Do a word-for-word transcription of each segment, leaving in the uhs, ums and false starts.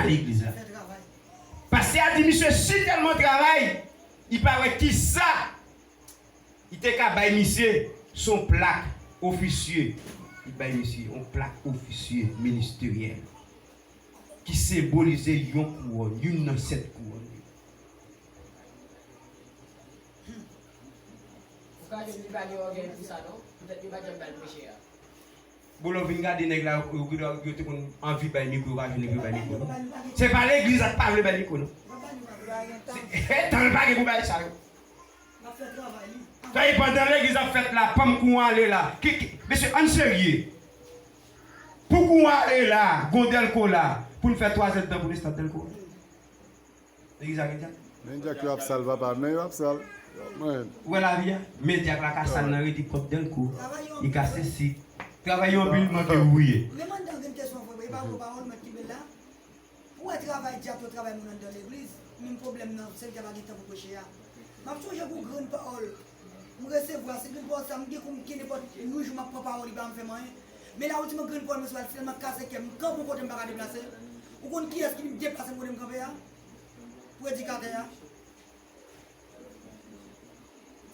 legliz la. Pastè a di misye si tèlman travay, li pa wè kisa li te ka bay misye. Se yon plak ofisye. Li bay misye yon plak ofisye ministeryèl ki senbolize yon kouwòn, youn nan sèt kouwòn yo. Ou ka jwenn li pa gen ògèy pou sa non. Poutèt yo pa janm ba l preche a. Bon, lè w vin gade nèg la, yo, yo, yo, yo te konn anvi bay mikwo, yo pa jwenn nèg yo bay mikwo non. Se pa legliz la k pa vle bay mikwo non. Se, tan l pa gen pou bay sa yo. Sa e pandan legliz ap fèt la, panm kou ale la. Ki, ki, mesye, ann serye. Pou kou ale la, gon dèlko la, pou n fè twa zèdtan pou n estat dèlko. Legliz la gen dyak. Men dyak yo ap sal, papa, men yo ap sal. Yo ap manyen. Ou wè lavi a? Men dyak la ka sal nan redi pwòp dèlko. Li ka sesi. Travay yo anpil, manke wouye. Men mwen gen kesyon pou mwen, e pa gwo pawòl, mwen ki bèl la. Ou wè travay dyak yo travay moun anndan legliz, menm pwoblèm nan, se li ta pa gen tan pou preche a. M ap sonje gon grenn pawòl m resevwa, se grenn pawòl sa, m gen kou m gen nenpòt yon jou m ap pran pawòl, li pa janm fè m anyen. Men la ou di mwen grenn pawòl m resevwa, li tèlman kase kè m, m kanpe yon kote m pa ka deplase. Ou konn kiyès ki vin deplase m kote m kanpe a? Predikatè a.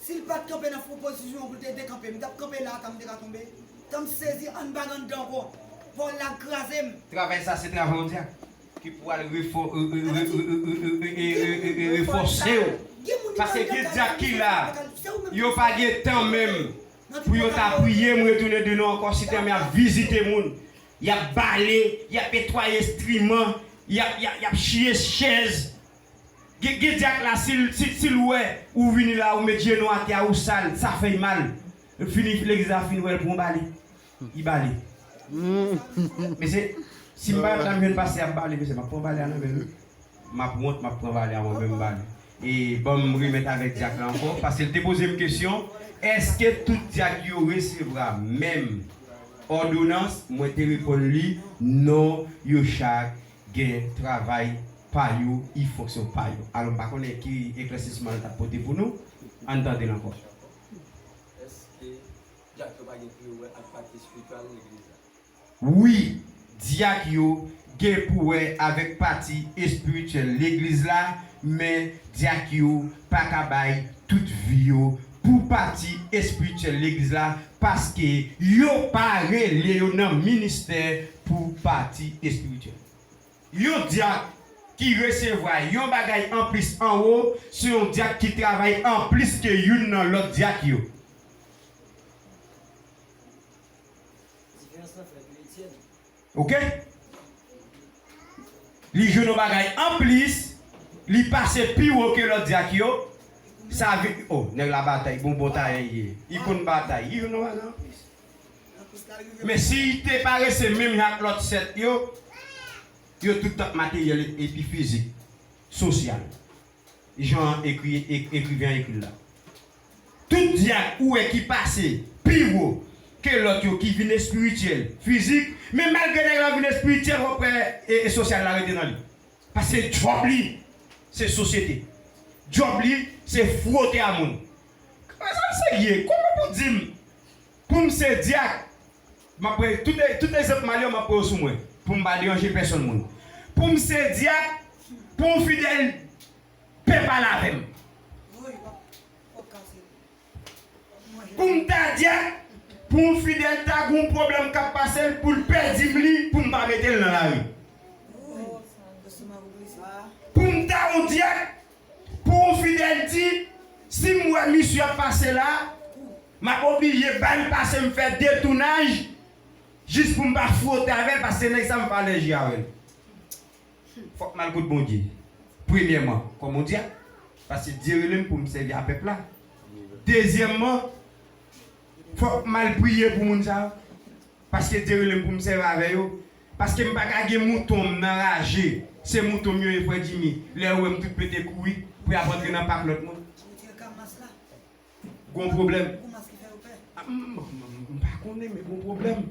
Si l pa t kanpe nan fon pozisyon pou l te dekanpe, m t ap kanpe la, ata m te ka tonbe. Tan m sezi, ann baga anndan ankò. Pawòl la kraze m. Travay sa se travay yon dyak ki pou al refò-, e, e, e, e, e, e, e, e, e, e, refòse w. Paske gen dyak ki la, yo pa gen tan menm pou yo ta priye. M retounen de nou ankò, Sentèmen ap vizite moun. Y ap bale, y ap netwaye enstriman, y ap, y ap, y ap chiye chèz. Gen, gen dyak la, si l, si, si l wè ou vini la, ou met jenou atè a, ou sal, sa fè l mal. Fini, legliz la fin wè l pran bale. Li bale. Mesye, si m pa t la, m jwenn pastè ap bale, mesye, m ap pran bale a nan men l. M ap wont, m ap pran bale a mwen menm, m bale. E ban m remèt avèk dyak la ankò, paske l te poze m kesyon, èske tout dyak yo resevwa menm òdonans? Mwen te reponn li, non, yo chak gen travay pa yo, e fonksyon pa yo. Alò, m pa konnen ki eklèsisman l t ap pote pou nou. Ann tande l ankò. Èske dyak yo pa gen pou yo wè ak pati espirityèl legliz la? Wi, dyak yo gen pou wè avèk pati espirityèl legliz la, men dyak yo pa ka bay tout vi yo pou pati espirityèl legliz la, paske yo pa rele yo nan ministè pou pati espirityèl. Yon dyak ki resevwa yon bagay anplis anwo, se yon dyak ki travay anplis ke youn nan lòt dyak yo. Diferans lan fèt yo, Etienne. Oke? Li jwenn yon bagay anplis, li pase pi wo ke lòt dyak yo. Sa vle, oh, nèg la batay, bon, bon tayen ye. Li konn batay, li jwenn yon bagay anplis. Men si te parese menm jan ak lòt sèt yo, yo tout t ap materyèl epi fizik, sosyal. Jan ekri, ek-, ekriven an ekri l la. Tout dyak ou wè ki pase pi wo ke lòt yo ki vin espirityèl, fizik, men malgre nèg la vin espirityèl, w ap wè e, e sosyal la rete nan li. Paske djòb li, se sosyete. Djòb li, se fwote a moun. Kòman sa serye? Kòman pou di m, pou m se dyak, m ap pran tout, tout egzanp mal yo, m ap pran yo sou mwen, pou m pa deranje pèsonn moun. Pou m se dyak, pou yon fidèl, pè pale avè m. Pou m ta dyak, pou yon fidèl ta gen yon pwoblèm k ap pase l, pou l pè di m li, pou m pa mete l nan lari. Pou m ta yon dyak, pou yon fidèl di, si m wè misye ap pase la, m ap oblije ba l pase m fè detounaj, jis pou m pa fwote avè l, paske nèg sa m pa alèji avè l. Fòk m al kot Bondye. Premyèman, kòm yon dyak, paske Dye rele m pou m sèvi a pèp la. Dezyèmman, fòk m al priye pou moun sa yo. Paske Dye rele m pou m sèvi avè yo. Paske m pa ka gen mouton m nan raje. Se mouton m yo ye, frè Jimmy. Lè yo wè m tout pete kouri pou y ap antre nan pak lòt moun. Gon pwoblèm. Gon mas ki fè yo pè. Ah, m, m, m, m pa konnen, men gon pwoblèm.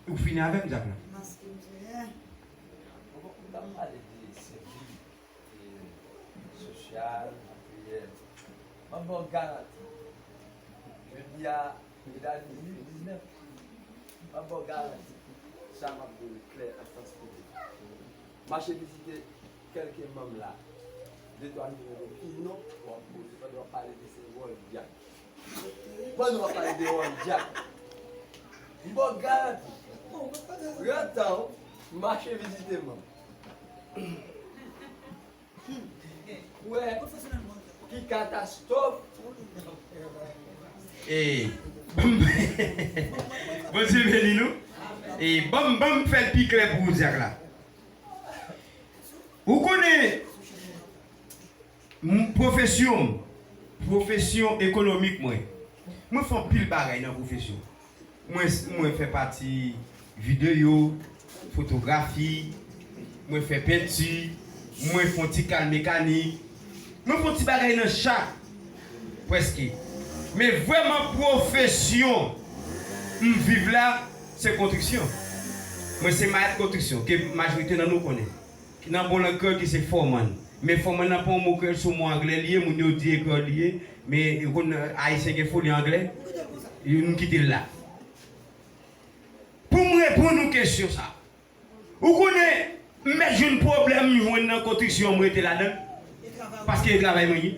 Ou fini avè m, dyak la? Mas ki m fè. Bon, m t ap pale de sèvis, e, sosyal, materyèl. M ap ba w garanti. Jodi a, e dani de mil diznèf. M ap ba w garanti. Sa m ap di w klè ak transparans. M mache vizite kèlke manm la. De twa nou te mande ki non w ap poze pandan w ap pale de se wòl dyak. Pandan w ap pale de wòl dyak. M ba w garanti. Pran tan w, mache vizite manm. Wè, ki katastwòf. E, Bondye beni nou. E, ban m, ban m fè l pi klè pou ou, dyak la. Ou konnen, m, pwofesyon m, pwofesyon ekonomik mwen, mwen fè anpil bagay nan pwofesyon. Mwen, mwen fè pati videyo, fotografi, mwen fè penti, mwen fè yon ti kal mekanik, mwen fè yon ti bagay nan chak, prèske. Men vrèman pwofesyon m viv la, se konstriksyon. Mwen se mayèt konstriksyon, ke majorite nan nou konnen. Nan bon lang kreyòl ki se foreman. Men foreman nan pa yon mo kreyòl, se yon mo anglè li ye, moun yo di e kreyòl li ye, men ou konn Ayisyen gen foli anglè, m kite l la. Pou m reponn ou kesyon sa, ou konnen, m mèt jwenn pwoblèm m jwenn nan konstriksyon an, m rete ladan l. Paske e travay mwen ye.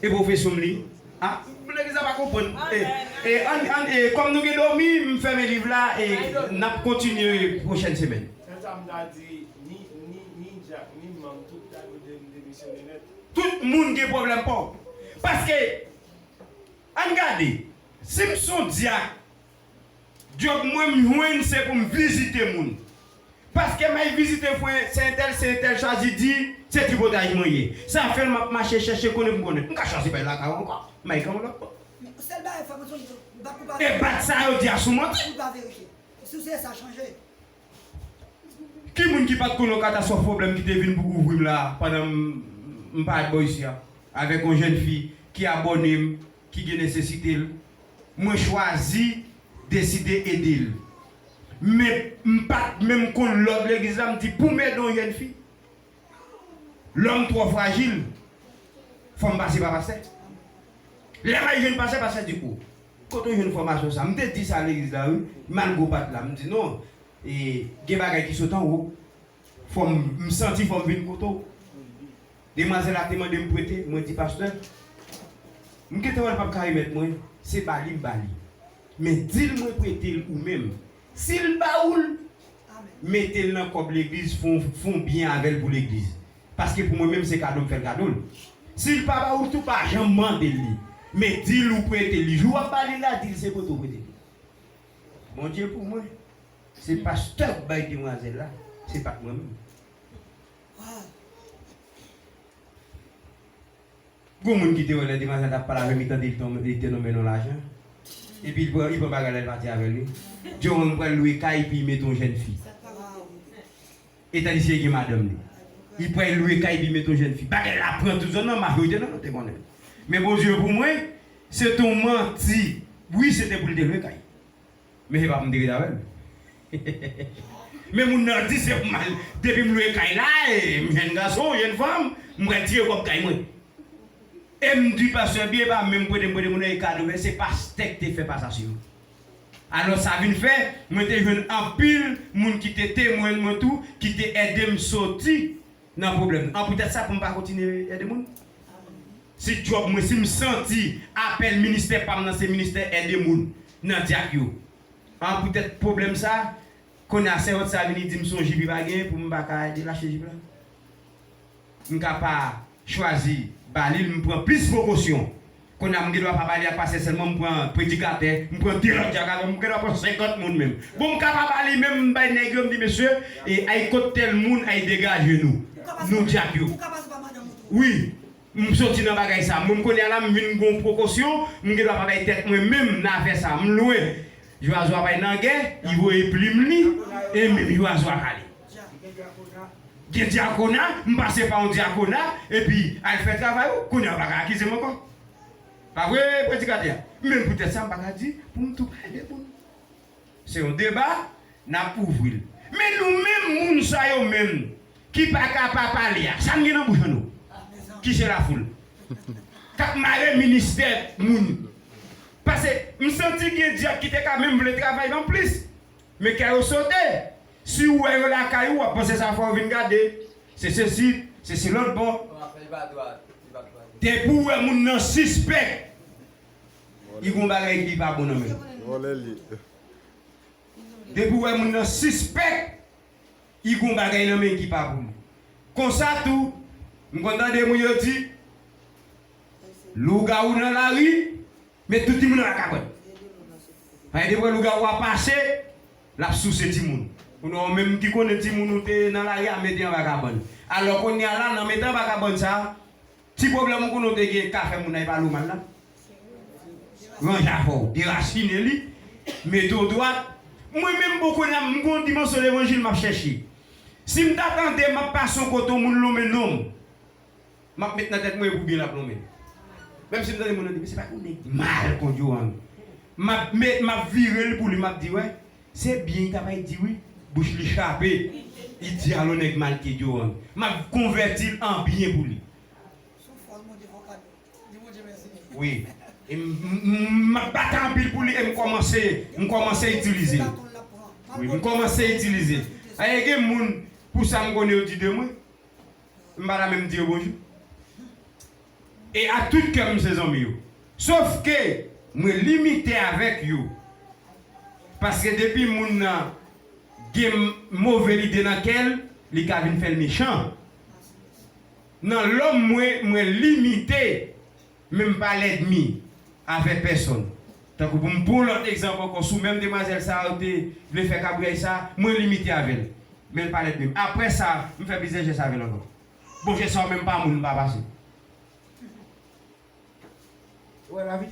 E pwofesyon m li. A, legliz la pa konprann. E, e, ann, ann, e, kòm nou gen dòmi, m fèmen liv la e n ap kontinye pwochèn semèn. Se sa m ta di, ni, ni, ni dyak, ni manm, tout ta dwe de-, demisyone nèt. Tout moun gen pwoblèm pa w. Paske, ann gade, si m se yon dyak, djòb mwen m jwenn se pou m vizite moun. Paske m al vizite frè, se entèl, se entèl chwazi di, se tripotaj mwen ye. Sa fè m ap mache chèche konnen pou m konnen. M ka chwazi bay lakay ou ankò. M al gen yon lòt bò. Sèl bagay fè mwen sonje, bat pou pa... E bat sa yo di a sou manti. Pou pa verifye. Si w se sa, chanje. Ki moun ki pa t konnen yon katastwòf pwoblèm ki te vin pou kouvri m la pandan m, m parèt bò isi a? Avèk yon jèn fi ki abòne m, ki gen nesesite l, mwen chwazi deside ede l. Men m pa t menm konn lòd legliz la, m di pou m ede yon jèn fi, lòm twò frajil, fò m pase pa pastè. Lè m al jwenn pastè, pastè di, o, kote w jwenn fòmasyon sa? M te di sa legliz la, wi, malgre w pa t la. M di, non, e, gen bagay ki sot anwo. Fò m, m santi fò m vin kote w. Demwazèl la te mande m prete, mwen di, pastè, m gentan wè l p ap ka remèt mwen, se ba li m ba li. Men di l mwen prete l ou menm. Si l ba ou l, mete l nan kòb legliz, fè yon, fè yon byen avè l pou legliz. Paske pou mwen menm, se kado m fè l kado l. Si l pa ba ou l tou, pa janm mande l li. Men di l ou prete l li. Jou w ap ba li la, di l se kote w prete l. Bondye pou mwen. Se pastè k bay demwazèl la, se pa t mwen menm. Gon moun ki te wè lè demwazèl t ap pale avè m, li tande li te nonmen yon lajan. Epi li pran, li pran bagay la, li pati avè l, wi. John pral lwe kay, epi li mete yon jèn fi. E tandis li gen madanm li. Li pral lwe kay, epi li mete yon jèn fi. Bagay la pran tout zòn nan, majorite nan nou te konnen. Men Bondye pou mwen, se te yon manti. Wi, se te pou l te lwe kay. Men se pa pou m te ret avè l. Men moun nan di se pou m al, depi m lwe kay la, e, m jèn gason, jèn fanm, m pral tire kòb kay mwen. E m di pastè byen, e pa menm prete m prete moun nan, e kado, men se pastè ki te fè pasasyon. Alò sa vin fè, mwen te jwenn anpil moun ki te temwen mwen tou, ki te ede m soti nan pwoblèm. An poutèt sa pou m pa kontinye ede moun? Si djòb mwen, si m santi apèl ministè pa m nan se ministè ede moun nan dyak yo. An poutèt pwoblèm sa, kounye a sèvant sa vini di m se yon jip li pa genyen pou m pa ka ede l achte jip la. M ka pa chwazi ba li l, m pran plis prekosyon. Kounye a m gen dwa pa ba li ak pastè sèlman, m pran predikatè, m pran de lòt dyak avè m, m gen dwa pran senkant moun menm. Bon, m ka pa ba li menm, m bay nèg yo, m di, mesye, e, ay kot tèl moun, ay degaje nou. Nou dyak yo. Wi, m soti nan bagay sa. Mwen, m kounye a la, m vin gon prekosyon, m gen dwa pa bay tèt mwen menm nan afè sa. M lwen. Jwazo a bay nan gè, li voye plim li, e menm jwazo a k ale. Gen dyakona, m pase pa yon dyakona, epi al fè travay ou, kounye a ou pa ka akize m ankò. Pa vre, predikatè? Men poutèt sa, m pa ka di pou m tou pa ede moun. Se yon deba, n ap ouvri l. Men nou menm, moun sa yo menm, ki pa ka pa pale a, sa n gen nan bouch an nou? Ki se lafoul. K ap mare ministè moun. Paske m santi gen dyak ki te ka menm vle travay anplis. Men kè yo sote. Si w wè yo lakay ou, w ap panse sa fò yo vin gade. Se sesi, se se lòt bò. Depi w wè moun nan sispèk, li gon bagay ki pa bon nan men l. Vòlè li. Depi w wè moun nan sispèk, li gon bagay nan men l ki pa pou li. Konsa tou, m konn tande moun yo di, lougawou nan lari, met tout timoun nan vagabòn. Paske depi w wè lougawou a pase, l ap souse timoun. Ou non, ou menm ki konnen timoun ou te nan lari a, mete an vagabòn. Alò kounye a la, nan mete an vagabòn sa a, ti pwoblèm ou konnen w te gen ka fè moun nan pale w mal la. Ranje afè w, derasinen li, mete w dwat. Mwen menm, bon, kounye a, m gon dimansyon levanjil m ap chèche. Si m ta tande m ap pase yon kote, yon moun lonmen non m, m ap met nan tèt mwen e pou byen l ap lonmen. Menm si m tande moun nan di, men se pa yon nèg mal kon Johan. M ap met, m ap vire l pou li, m ap di, wè, se byen li ta pral di wi, bouch li chape, li di alò nèg mal ki Johan. M ap konvèti l an byen pou li. Sou fòs Bondye fè w kado. Di Bondye mèsi. Wi. E m, m, m, m ap batay anpil pou li e m kòmanse, m kòmanse itilize. Wi, m kòmanse itilize. Aye, gen moun, pou sa m konnen yo di de mwen, m pa ta menm di yo bonjou. E a tout kè m se zanmi yo. Sof ke mwen limite avèk yo. Paske depi moun nan gen move lide nan kè l, li ka vin fè l mechan. Nan lòm mwen, mwen limite, men m pa lènmi avè pèsonn. Tankou pou m pran yon lòt egzanp ankò, sou menm demwazèl sa a, ou te vle fè kabriyaj sa a, mwen limite avè l. Men l pa lènmi m. Apre sa, m fè plizyè jès avè l ankò. Bon, jès sa a menm pa moun, m pa pase. Ou wè lavi?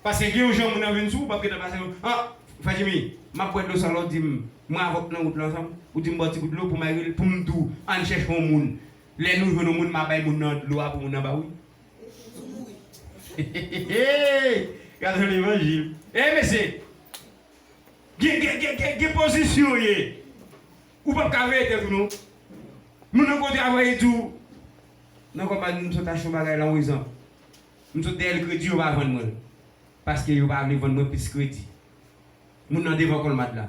Paske gen yon jan moun nan vin sou ou, w ap gentan pase yon, ah, Frè Jimmy, m ap bwè dlo sa, lè w di m, mwen avè w nan wout la ansanm, ou di m ba w ti bout dlo pou m al rele, pou m di w, ann chèche yon moun. Lè nou jwenn yon moun, m a bay moun nan dlo a pou moun nan ba w wi. Gade levanjil. E mesye, gen, gen, gen, gen, gen pozisyon w ye. Ou p ap ka veye tèt ou non. Moun nan kote avè li di w, nan kòm a di m sot achte yon bagay la, yon egzanp. M sot dèyè l kredi, yo pa vann mwen l. Paske yo pa vle vann mwen plis kredi. Moun nan devan kòlmad la.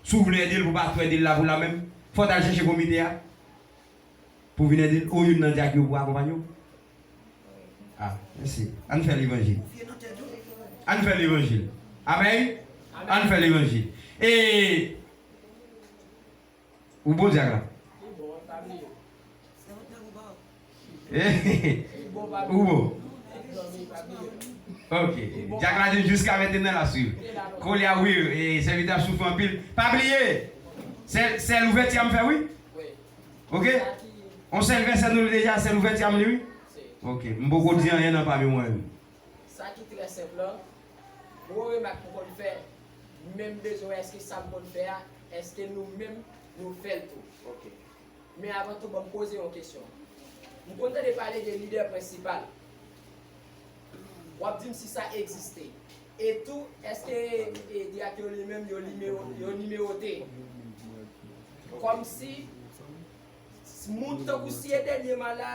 Si w vle ede l pou w pa tou ede l la pou la menm, fò w t al chèche komite a pou w vin ede l, ou youn nan dyak yo pou akonpanye w. Ah, mèsi. Ann fè levanjil. Ann fè levanjil. Amèn? Ann fè levanjil. E Ou bon dyak la? Ou bon? Ok. Dyak la di jiska mentnan l ap swiv. Kounye a wi, e, sèvitè ap soufri anpil. Pa bliye, sèl, sèl ouvèti a m fè wi. Ok? On sèl vèsè nou li deja, sèl ouvèti a m li wi. Ok. M poko di anyen nan pami mwen menm. Sa ki trè senp lan, gwo remak m konn fè, men m bezwen wè èske sa m konn fè a, èske nou menm nou fè l tou. Ok. Men avan tou, ban m poze yon kesyon. M konn tande pale de lidè prensipal. W ap di m si sa egziste. E tou, èske, e, dyak yo li menm, yo nimewo, yo nimewote? Kòmsi, s-, moun tankou si e dènye man la,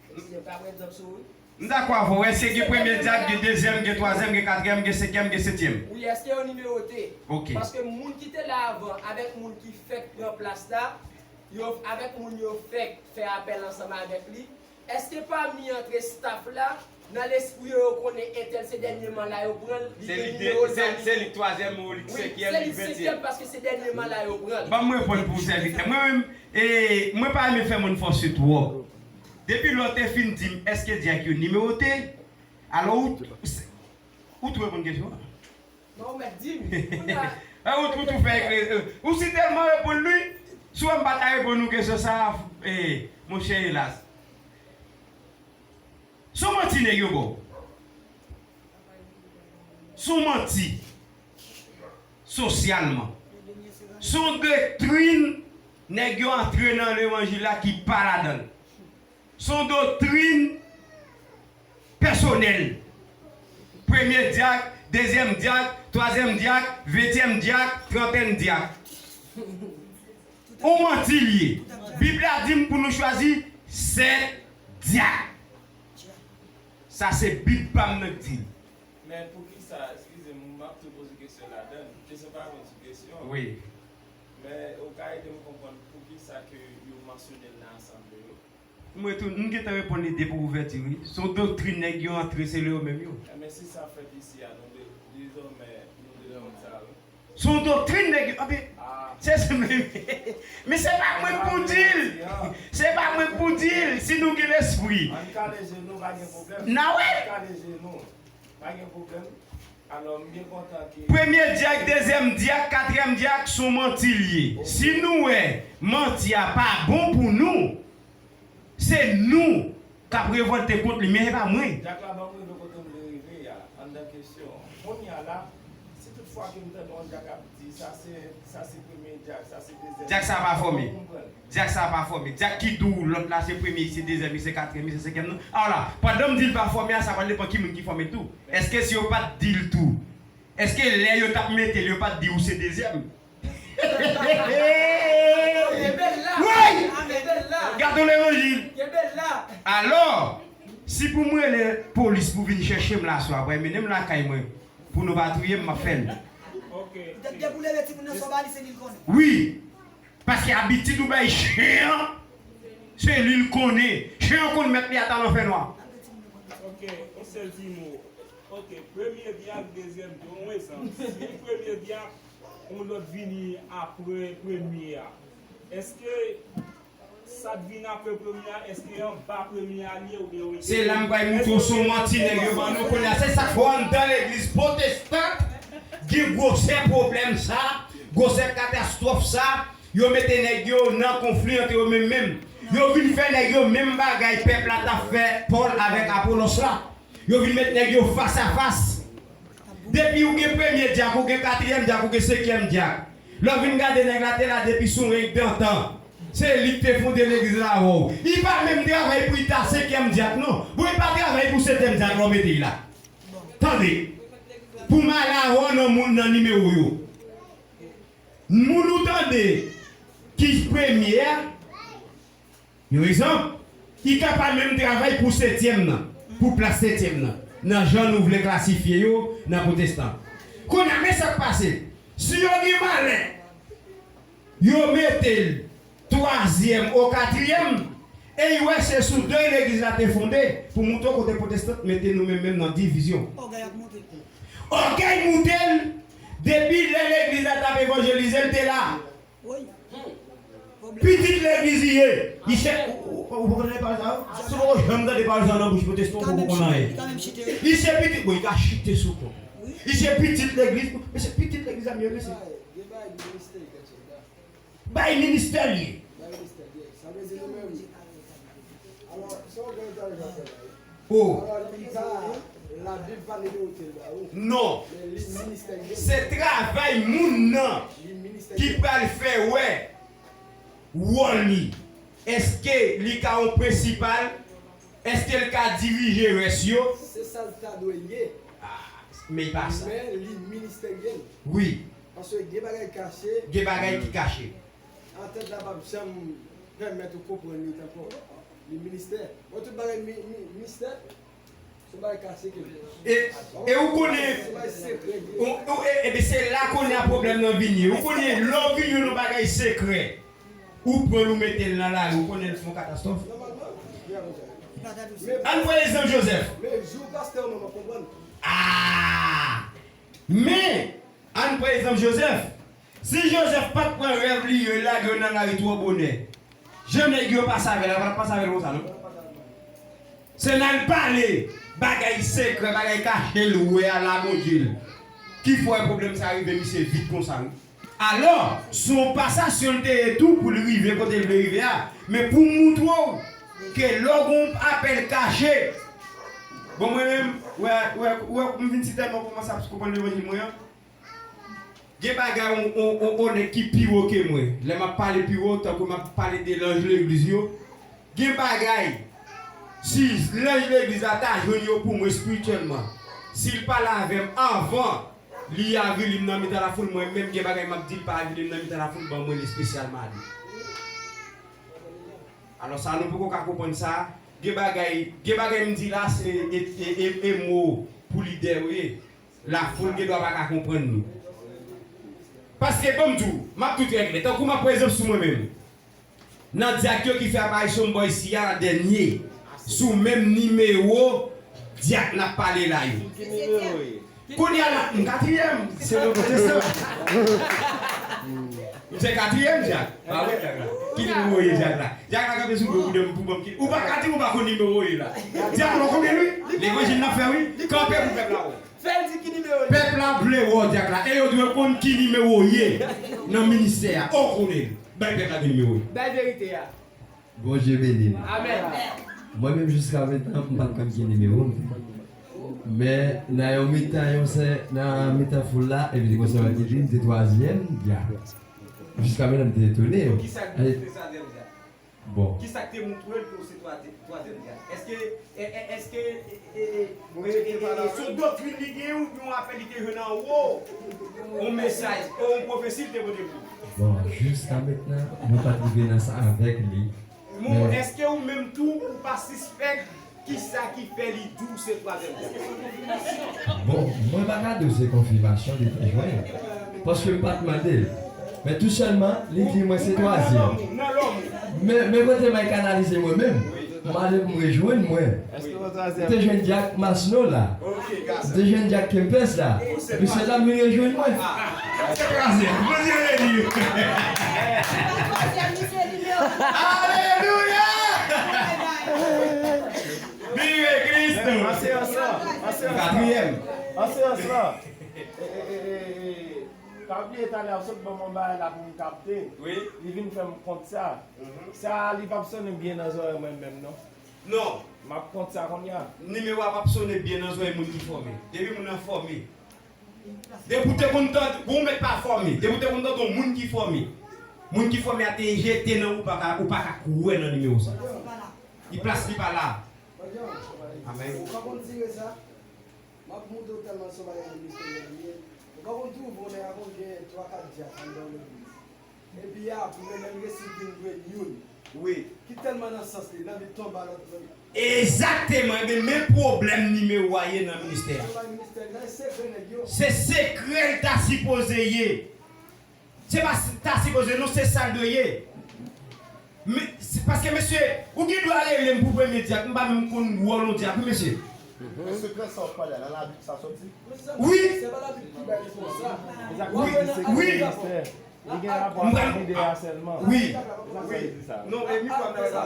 mesye, m ka pran egzanp sou ou wi. M dakò avè w. Èske gen premye dyak, gen dezyèm, gen twazyèm, gen katriyèm, gen senkyèm, gen setyèm? Wi, èske yo nimewote? Ok. Paske moun ki te la avan avèk moun ki fèk pran plas la, yo, avèk moun yo fèk fè apèl ansanm avèk li, èske pami antre staff la, nan lespri yo, yo konnen entèl se dènye man la yo pran l, li gen nimewo l pami. Se li k twazyèm, ou li k senkyèm, li k ventyèm. Wi, se li k senkyèm paske se dènye man la yo pran l. Ban m reponn pou ou, sèvitè. Mwen menm, e, mwen pa renmen fè moun fòse twòp. Depi lè w te fin di m, èske dyak yo nimewote? Alò, ou, ou tou reponn kesyon an. Non, ou mèt di m. Kounye a, ou, ou tou fè ekle-, ou si tèlman reponn li, si w wè m pa ta reponn ou kesyon sa a, e, monchè, elas. Se yon manti nèg yo ba w. Se yon manti. Sosyalman. Se yon doktrin nèg yo antre nan levanjil la ki pa ladan l. Se yon doktrin pèsonèl. Premye dyak, dezyèm dyak, twazyèm dyak, ventyèm dyak, trantèn dyak. On manti l ye. Bib la di m pou nou chwazi sèt dyak. Sa se Bib pa m nan k di l. Men poukisa, eskize m, m ap tou poze kesyon ladan l. Kesyon pa konn sou Wi. Men ou ka ede m konprann poukisa ke yo mansyone l nan asanble yo? Mwen tou, m gentan reponn li depi ouvèti, wi. Se yon doktrin nèg yo antre, se yo menm yo. Enben, si sa fèt isi a, nou de, dezòmè, nou dwe konn sa, wi. Se yon doktrin nèg yo, anpi, se, se, men, men se pa mwen k pou di l. Se pa mwen k pou di l, si nou gen lespri. Ann kale je nou, pa gen pwoblèm. N a wè. Ann kale je nou, pa gen pwoblèm. Alò, m byen kontan ke premye dyak, dezyèm dyak, katriyèm dyak, se yon manti l ye. Si nou wè manti a pa bon pou nou, se nou k ap revòlte kont li, men e pa mwen. Dyak la ban m rive kote m vle rive a, anndan kesyon an. Kounye a la, si tout fwa ke m tande yon dyak ap di, sa se, sa se premye dyak, sa se dezyèm dyak, sa pa fòme. Dyak sa pa fòme. Dyak ki di w lòt la se premye, li se dezyèm, li se katriyèm, li se senkyèm nan. Alò la, pandan m di l pa fòme a, sa pral depann ki moun ki fòme l tou. Èske si yo pa t di l tou, èske lè yo t ap mete l, yo pa t di w se dezyèm? Woy! Gade levanjil. Alò, si pou m rele polis pou vin chèche m la swa, pou y mennen m lakay mwen, pou nou pa touye m, m ap fè l. Wi. Paske abitid ou bay chen an, se li l konnen. Chen an konn mèt li ata nan fènwa. Ok, yon sèl ti mo. Ok, premye dyak, dezyèm dyak, yon egzanp. Si premye dyak, yon lòt vini apre premye a, èske sa k vin apre premye a, èske anba premye a li ye oubyen yon... Se la m pral montre w se yon manti nèg yo ban nou kounye a. Se sa k fè w anndan legliz pwotestan gen gwosè pwoblèm sa, gwosè katastwòf sa. Yo mete nèg yo nan konfli ant yo menm menm. Yo vin fè nèg yo menm bagay pèp la t ap fè Pòl avèk Apolos la. Yo vin met nèg yo fas a fas. Depi ou gen premye dyak, ou gen katriyèm dyak, ou gen senkyèm dyak. Lè w vin gade nèg la te la depi sou rèy dantan. Se li k te fonde legliz la avè w. Li pa menm travay pou li ta senkyèm dyak non. Bon, li pa travay pou setyèm dyak lè w mete li la. Tande. Pou m ale avè w nan moun nan nimewo yo. Moun ou tande ki premye a, yon egzanp, li ka pa menm travay pou setyèm nan, pou plas setyèm nan, nan jan nou vle klasifye yo nan pwotestan. Kounye a, men sa k pase. Si yo gen malè, yo mete l twazyèm ou katriyèm, e y wè se sou dèy legliz la te fonde, pou montre w kote pwotestan mete nou menm menm nan divizyon. Ògèy ap monte. Ògèy moute l, depi lè legliz la t ap evanjelize, l te la. Pitit legliz li ye. Li se, ou, ou, ou pa konn pawòl sa yo? Si w poko janm tande pawòl sa yo nan bouch pwotestan, ou poko konn anyen. Li se pitit, bon, li ka chite sou kont. Li se pitit legliz, men se pitit legliz la m ye, mesye. Bay ministè l ye. Bay ministè l ye. Sa vle di nou menm. Alò, sa w gen nan tèt ou la? Oh. Alò, li pa Labib pa nimewote l ba ou. Non. Men li ministè l ye. Se travay moun nan ki pral fè wè wòl li. Èske li ka yon prensipal? Èske l ka dirije rès yo? Se sa l ta dwe ye. Ah, men li pa sa. Men li ministè l ye. Wi. Paske gen bagay kache. Gen bagay ki kache. Antèt la p ap janm pèmèt ou konprann li ankò. Li ministè. Bon, tout bagay mi, mi, mistè, se yon bagay kache ke li. E, e ou konnen, se yon bagay sekrè li ye. Ou, ou, e, ebyen, se la kounye a pwoblèm nan vini. Ou konnen, lè w vin jwenn yon bagay sekrè, ou pran l, ou mete l nan lari, ou konnen l fè yon katastwòf. Nòmalman, li ap konsa. Ann pran egzanp Jozèf. Men jou pastè w, mwen konprann. Ah! Men, ann pran egzanp Jozèf. Si Jozèf pa t pran rèv li yo, lage yo nan lari twò bonè, jan nèg yo pase avè l la, yo pa t ap pase avè l konsa, non. Se nan l pale bagay sekrè, bagay kache l wè a la Bondye l, ki fè pwoblèm sa rive misye vit konsa, wi. Alò, se yon pasasyon l te ye tou pou l rive kote l vle rive a. Men pou m montre w ke lè w gen yon apèl kache, bon, mwen menm, wè, wè, wè, m vin si tèlman kòmanse ap konprann levanjil mwen an. Gen bagay, on, on, on, on nèg ki pi wo ke mwen. Lè m ap pale pi wo, tankou m ap pale de lanj legliz yo. Gen bagay, si lanj legliz la ta jwenn yo pou mwen espirityèlman, si l pale avè m anvan li avili m nan mitan lafoul, mwen menm gen bagay m ap di l pa avili m nan mitan lafoul, ban mwen l espesyalman a li. Alò sa, nou poko ka konprann sa. Gen bagay, gen bagay m di la, se e, e, e, e mo pou lidè yo ye. Lafoul gen dwa pa ka konprann nou. Paske, ban m di w, m ap tou trè klè. Tankou m ap pran egzanp sou mwen menm. Nan dyak yo ki fè aparisyon m bò isi a an dènye, sou menm nimewo dyak n ap pale la yo. Ki nimewo ye? Kounye a la, m katriyèm, se le protestan. M se katriyèm dyak. Pa vre, dyak la. Ki nimewo ye dyak la? Dyak la kanpe sou do pou de pou ban m ki. Ou pa ka di ou pa konn nimewo ye la. Dyak la konbyen wi? Levanjil n ap fè wi. Kanpe pou pèp la wè. Fè l di ki nimewo li. Pèp la vle wè w dyak la. E yo dwe konn ki nimewo w ye nan ministè a. O konnen l. Bay pèp la ki nimewo l. Bay verite a. Bondye beni nou. Amèn. Mwen menm jiska menm tan m pa t konn ki nimewo m te. Men nan yon mitan yon sè nan mitan foul la, epi te gon sè ki di m te twazyèm dyak. Jiska menm tan m te etone. Bon, kisa k te twazèm dyak? Bon. Kisa k te montre l ke w se twazyèm, twazyèm dyak? Èske, e, e, èske, e, e, e, e, e, se yon doktrin li gen oubyen yon apèl li te jwenn anwo? Yon mesaj, yon pwofesi li te pote pou ou? Bon, jiska mentnan, mwen pa t rive nan sa avèk li. Bon, men èske ou menm tou, ou pa sispèk kisa ki fè li di w se twazyèm dyak? Bon, mwen pa ka di w se konfimasyon li te jwenn, paske m pa t mande l. Men tou sèlman, li di mwen se twazyèm. Men, men kote m al kanalize mwen menm, m ale pou m rejwenn mwen. M te jwenn dyak Masno la. M te jwenn dyak Kempès la. Epi se la m vin rejwenn mwen. Se twazyèm. Bondye beni w. Alelouya! Vive Cristo! An seyans lan, an seyans lan. Katriyèm. An seyans lan. E, e, e, e, e, pa bliye talè a w sot ban m yon bagay la pou m kapte. Wi. Li vin fè m kont sa. Mhm. Sa, li p ap sonnen byen nan zòrèy mwen menm, non. Non. M ap kont sa kounye a. Nimewo a p ap sonnen byen nan zòrèy moun ki fòme. Depi moun nan fòme. Depi w te konn tande, bon, ou mèt pa fòme. Depi w te konn tande yon moun ki fòme. Moun ki fòme a te jete nan ou, pa ka, ou pa ka kwè nan nimewo sa. Li plas li pa la. Amèn. Ou pa konn tire sa? M ap montre w tèlman se yon bagay misteryèz li ye. Ou pa konn twouve w nèg a konn gen twa kat dyak anndan yon legliz. Epi apre, lè l resi vin jwenn youn. Wi. Ki tèlman nan sans li, l anvi tonbe a lòt bò. Egzakteman. Ebyen, men pwoblèm nimewo a ye nan ministè a. Se pa ministè, nan sekrè nèg yo. Se sekrè l ta sipoze ye. Se pa s-, ta sipoze non, se sa l dwe ye. Men, se, paske, mesye, ou gen dwa rele m pou premye dyak, m pa menm konn wòl yon dyak, wi, mesye. Men sekrè sa w ap pale a, nan Labib sa soti? Wi. Se pa Labib ki bay li konsa. Wi, wi. Li gen rapò ak lide a sèlman. Wi. Se sa k di sa. Non, e mi konn nan la.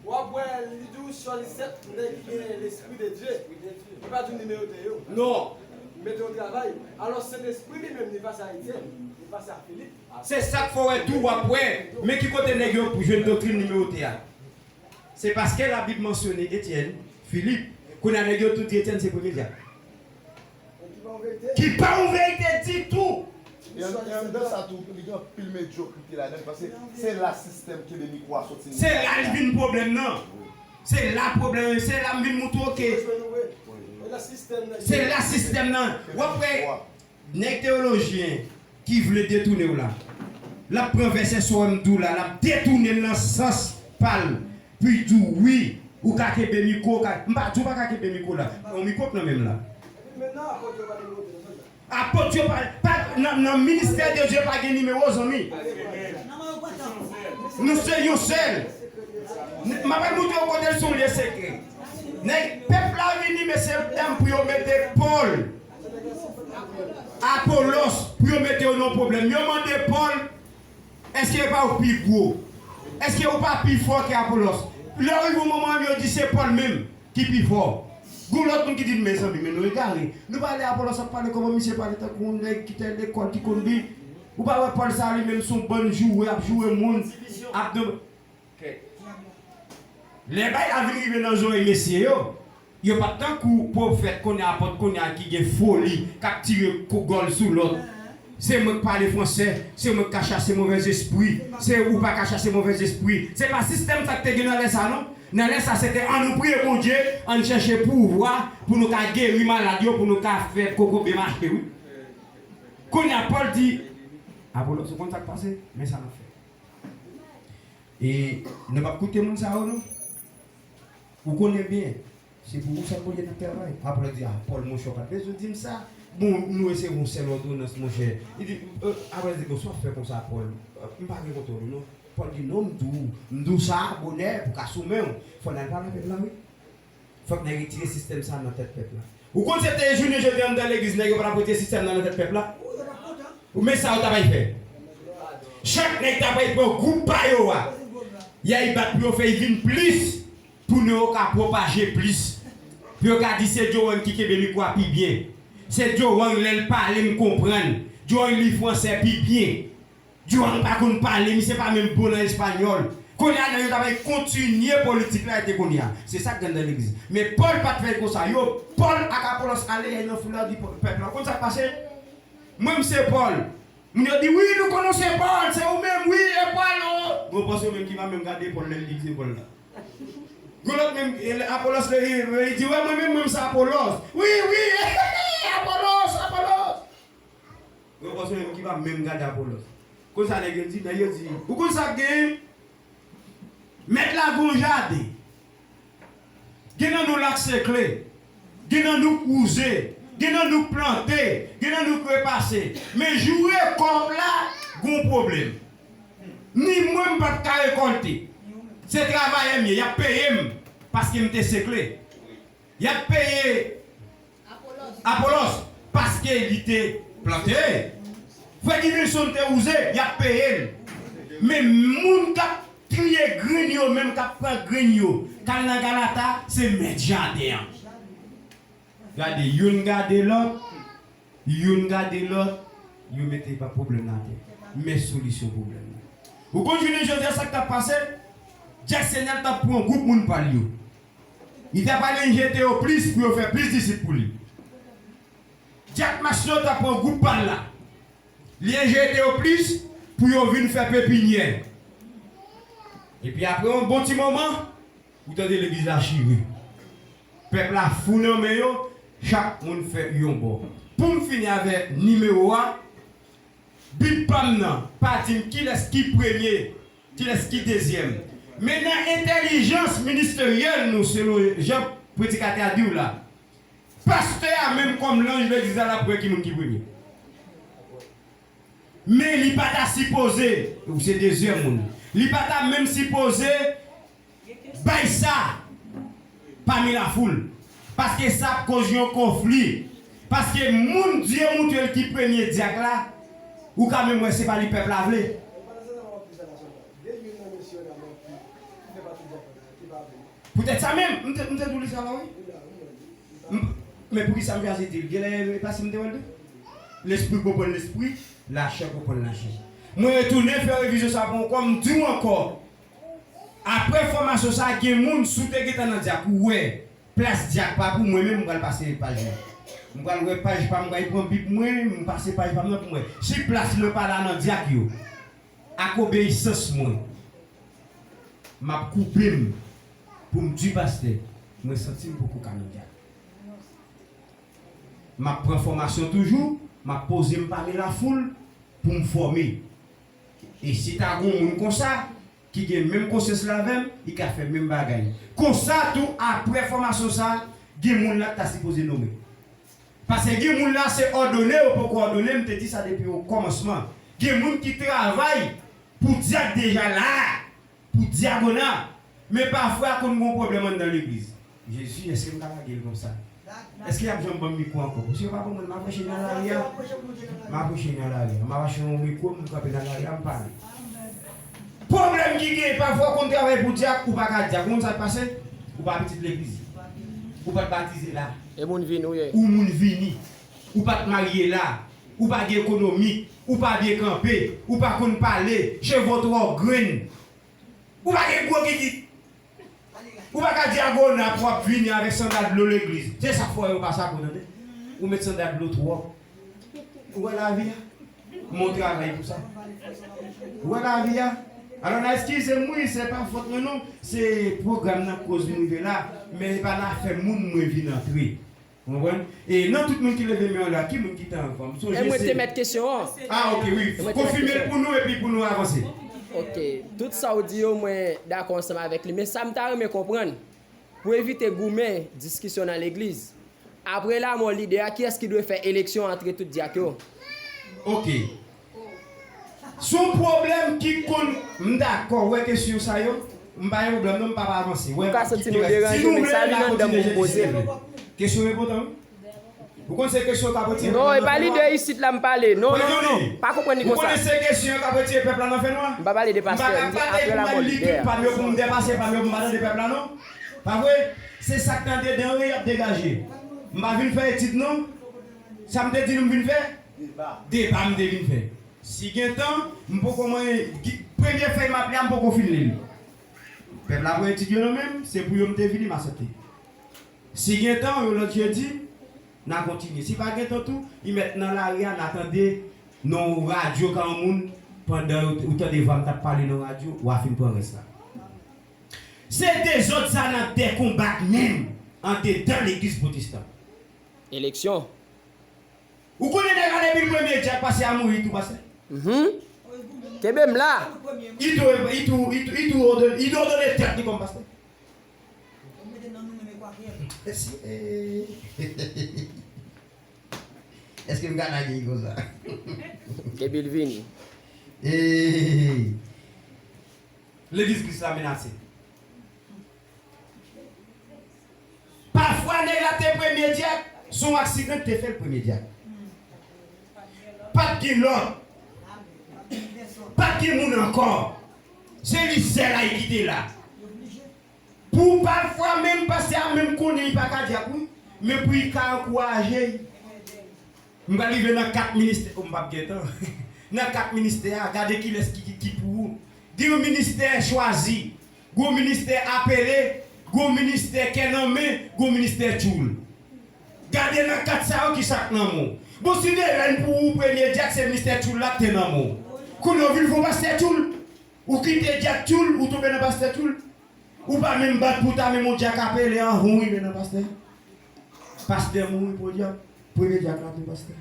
W ap wè, li di w sòlisèt nèg ki gen Lespri de Dye. Li pa di w nimewo de yo. Non. Mete w travay. Alò, Sentespri li menm, li pase a Etyèn, li pase a Filip. Se sa k fè w wè tou, w ap wè. Men ki kote nèg yo jwenn doktrin nimewo de a? Se paske Labib mansyone Etyèn, Filip. Kounye a nèg yo tou di Etyèn se premye dyak. Ki pa yon verite ditou. E an, e anndan sa tou, li gen anpil medyokrite ladan l, paske se la sistèm kenbe mikwo a soti. Se la l vin pwoblèm nan. Se la pwoblèm, se la m vin montre w ke se la sistèm nan. W ap wè, nèg teyolojyen ki vle detounen w la, l ap pran vèsè sa w wè m di w la, l ap detounen l nan sans pa l. Pou l di w wi, ou ka kenbe mikwo, ou ka, m pa di w pa ka kenbe mikwo la. Yon mikwo k nan men m la. Apot yo pa, pa, nan, nan ministè de Dye pa gen nimewo, zanmi. Nou se yon sèl. M ap al montre w kote l se yon lye sekrè. Nèg pèp la vini, mesye dam, pou yo mete Pòl, Apolòs, pou yo mete yo nan pwoblèm. Yo mande Pòl, èske yo pa ou pi gwo? Èske ou pa pi fò ke Apolòs? Lè yo rive yon moman, yo di se Pòl menm ki pi fò. Gon lòt moun ki di, mezanmi, men nou egare. Nou pa lè Apolòs ap pale kòman misye pale tankou yon nèg ki te lekòl, ki konn li. Ou pa wè Pòl sa li menm se yon bann joure, ap joure moun, ap de-, lè bagay la vin rive nan zòrèy mesye yo, yo pa t tankou pwofèt kounye a, apot kounye a ki gen foli, k ap tire kou gòl sou lòt. Se mwen k pale fransè, se mwen k ka chase movèzespri, se ou pa ka chase movèzespri. Se pa sistèm sa k te gen nan lè sa non. Nan lè sa se te ann nou priye Bondye, ann chèche pouvwa pou nou ka geri malad yo, pou nou ka fè kokobe mache wi. Kounye a Pòl di, Apolòs, ou konn sa k pase? Men sa n ap fè. E nou p ap koute moun sa yo non. Ou konnen byen, se pou ou sèl Bondye n ap travay. Apre l di, a, Pòl, monchè, w pa t bezwen di m sa. Bon, nou resevwa yon sèl òdonans, monchè. Li di, euh, apre, li di, bon, sa w ap fè konsa, Pòl? Euh, m pa gen kontwòl ou, non. Pòl di, non, m di w, m di w sa, bonè, pou ka sou men w. Fò n al pale avèk la, wi. Fòk nèg retire sistèm sa nan tèt pèp la. Ou konn se te jounen jodi a anndan legliz, nèg yo pa t ap retire sistèm nan nan tèt pèp la? Ou men sa yo ta bay fè. Chak nèg ta bay pran gwoup pa yo a. Y ay bat pou yo fè y vin plis. Pou nou yo ka pwopaje plis. Pou yo ka di se Joe Wang ki kenbe mikwo a pi byen. Se Joe Wang lè l pale m konprann. Joe Wang li fransè pi byen. Joe Wang pa konn pale, misye pa menm bon nan espanyòl. Kounye a nan yo ta bay kontinye politik la rete kounye a. Se sa k gen nan legliz. Men Pòl pa t fè l konsa. Yo, Pòl ak Apolòs ale y ay nan foul la di pèp la. Ou konn sa k pase? Mwen m se Pòl. Moun yo di, wi, nou konnen w se Pòl, se ou menm, wi, e Pòl, o. Bon, panse w menm ki pa menm gade Pòl lè l di l se Pòl la. Gon lòt menm, e, Apolòs, li, li di, wè, mwen menm, mwen, m se Apolòs. Wi, wi, Apolòs, Apolòs. Gon panse w menm ki pa menm gade Apolòs. Konn sa nèg yo di, nèg yo di, ou konn sa k genyen? Mèt la gon jaden. Gen nan nou l ak sekle. Gen nan nou k wouze. Gen nan nou k plante. Gen nan nou k repase. Men jou rekòt la, gon pwoblèm. Ni mwen, m p ap ka rekòlte. Se travayè m ye, y ap peye m paske m te sekle. Y ap peye Apolòs paske li te plante. Frè Divilson te wouze, y ap peye l. Men moun k ap triye grenn yo, menm k ap pran grenn yo, k al nan Galata, se mèt jaden an. Gade, youn gade lòt, youn gade lòt, yo mete pa pwoblèm nan atè. Men solisyon pwoblèm nan. Ou konn jounen jodi a sa k t ap pase? Dyak Senyè t ap pran gwoup moun pa l yo. Li t ap al enjete yo plis pou yo fè plis disip pou li. Dyak Masyon t ap pran gwoup pa l la. Li enjete yo plis pou yo vin fè pepinyè. Epi apre yon bon ti moman, ou tande legliz la chire. Pèp la fou nan men yo, chak moun fè yon bò. Pou m fini avèk nimewo a, Bib pa m nan pa di m kilès ki premye, kilès ki dezyèm. Men nan entèlijans ministeryèl nou, selon jan predikatè a di w la, pastè a menm kòm lanj legliz la, l ap wè ki moun ki premye. Men li pa ta sipoze, ou se dezyèm moun, li pa ta menm sipoze bay sa pami lafoul. Paske sa ap koz yon konfli. Paske moun Dye montre l ki premye dyak la, ou ka menm wè se pa li pèp la vle. Poutèt sa menm, m te, m te di w li sa la, wi. M, men poukisa m chwazi di l? Genlè e pa si m te wè l tou. Lespri konprann lespri, lachè konprann lachè. Mwen retounen fè revizyon sa pou ankò, m di w ankò. Apre fòmasyon sa, gen moun, si w te gentan nan dyak, ou wè plas dyak pa pou mwen menm, m pral pase paj la. M pral wè paj pa m, m pral pran Bib mwen, m pase paj pa m nan pou m wè. Si plas mwen pa la nan dyak yo, ak obeyisans mwen, m ap koupe m pou m di pastè, mwen santi m poko ka nan dyak. M ap pran fòmasyon toujou, m ap poze m pami lafoul pou m fòme. E si ta gon moun konsa, ki gen menm konsyans la avè m, li ka fè menm bagay. Konsa tou, apre fòmasyon sa, gen moun la k ta sipoze nonmen. Paske gen moun la se òdone, yo poko òdone, m te di sa depi o kòmansman. Gen moun ki travay pou dyak deja la, pou dyakona. Men pafwa konn gon pwoblèm anndan legliz. Jezi, èske m ka lage l konsa? Èske y ap janm ban m mikwo ankò? Paske yo pa konprann, m ap preche nan lari a. M ap preche nan lari a. M ap achte yon mikwo, m kanpe nan lari a, m pale. Pwoblèm ki genyen, pafwa w konn travay pou dyak, ou pa ka dyak. Ou konn sa k pase? Ou pa pitit legliz. Ou pa t batize la. E moun vini ou ye. Ou moun vini. Ou pa t marye la. Ou pa gen ekonomi. Ou pa byen kanpe. Ou pa konn pale. Cheve w twò grenn. Ou pa gen gwo gigit. Ou pa ka dyagona pou w ap vini avèk sandal dlo legliz. Se sa k fè yo pa sa pou tande. Ou met sandal dlo twòp. Ou wè lavi a? Mon travay pou sa. Ou wè lavi a? Alò, n a eskize m, wi, se pa fòt mwen non. Se pwogram nan k koz m rive la. Men e pa nan afè moun mwen vin antre. Ou konprann? E nan tout moun ki leve men yo la, ki moun ki te anvan? M sonje se. E mwen te mèt kesyon an. Ah, ok, wi. Konfime l pou nou epi pou nou avanse. Ok. Tout sa w di yo, mwen dakò ansanm avèk li. Men sa m ta renmen konprann, pou evite goumen, diskisyon nan legliz, Apre lanmò lidè a, kiyès ki dwe fè eleksyon antre tout dyak yo? Ok. Sou pwoblèm ki konn, m dakò, wè kesyon sa yo, m pa gen pwoblèm non, m pa pa avanse. Wè, m pa kite rès. Si nou vle, n a kontinye jedi. Kesyon enpòtan wi. Ou konn se kesyon k ap retire pèp la nan fènwa. Non, e pa lidè isit la m pale. Non, non, non. Pa konprann li konsa. Ou konnen se kesyon k ap retire pèp la nan fènwa. M pa pale de pastè, m di apre lanmò lidè a. M pa ka pale pou m li tout pa m yo pou m depase pa m yo pou m pa tande pèp la non. Pa vre? Se sa k nan dedan yo y ap degaje. M pa vin fè etid non. Sa m te di nou m vin fè? Deba m te vin fè. Si gen tan, m poko manyen, premye fèy m ap li a m poko fin li l. Pèp la pran etid yo nan men m, se pou yo m te vini m asepte. Si gen tan, yon lòt jedi, n a kontinye. Si pa gen tan tou, li mèt nan lari a, n a tande nan yon radyo ka yon moun, pandan ou tande vwa m t ap pale nan radyo, w a fin pran rès la. Se dezòd sa n ap dekonbat menm andedan legliz pwotestan. Eleksyon. Ou konnen nèg la depi l premye dyak pase a mouri tou pastè. Kenbe m la. Li tou li tou li tou li tou odone li tou odone tèt li kòm pastè. Èske m ka lage l konsa? Depi l vini. Legliz Kris la menase. Pafwa nèg la te premye dyak, se yon aksidan ki te fè l premye dyak. Pa t gen lòt. Pa t gen moun ankò. Se li sèl a ki te la. Pou pafwa menm pastè a menm konnen li pa ka dyak wi, men pou li ka ankouraje. M pral rive nan kat ministè, o m p ap gen tan. Nan kat ministè a, gade kilès ki, ki, ki pou ou. Gen yon ministè chwazi, gen yon ministè apele, gen yon ministè kè nan men, gen yon ministè tchoul. Gade nan kat sa yo kisa k nan men w. Bon, si Verèn pou ou premye dyak, se ministè tchoul la k te nan men w. Kounye a w vin fè w pastè tchoul. Ou kite dyak tchoul, ou tonbe nan pastè tchoul. Ou pa menm bat pou ta menm yon dyak apele an hon rive nan pastè. Pastè mouri podyab, premye dyak la tou pastè.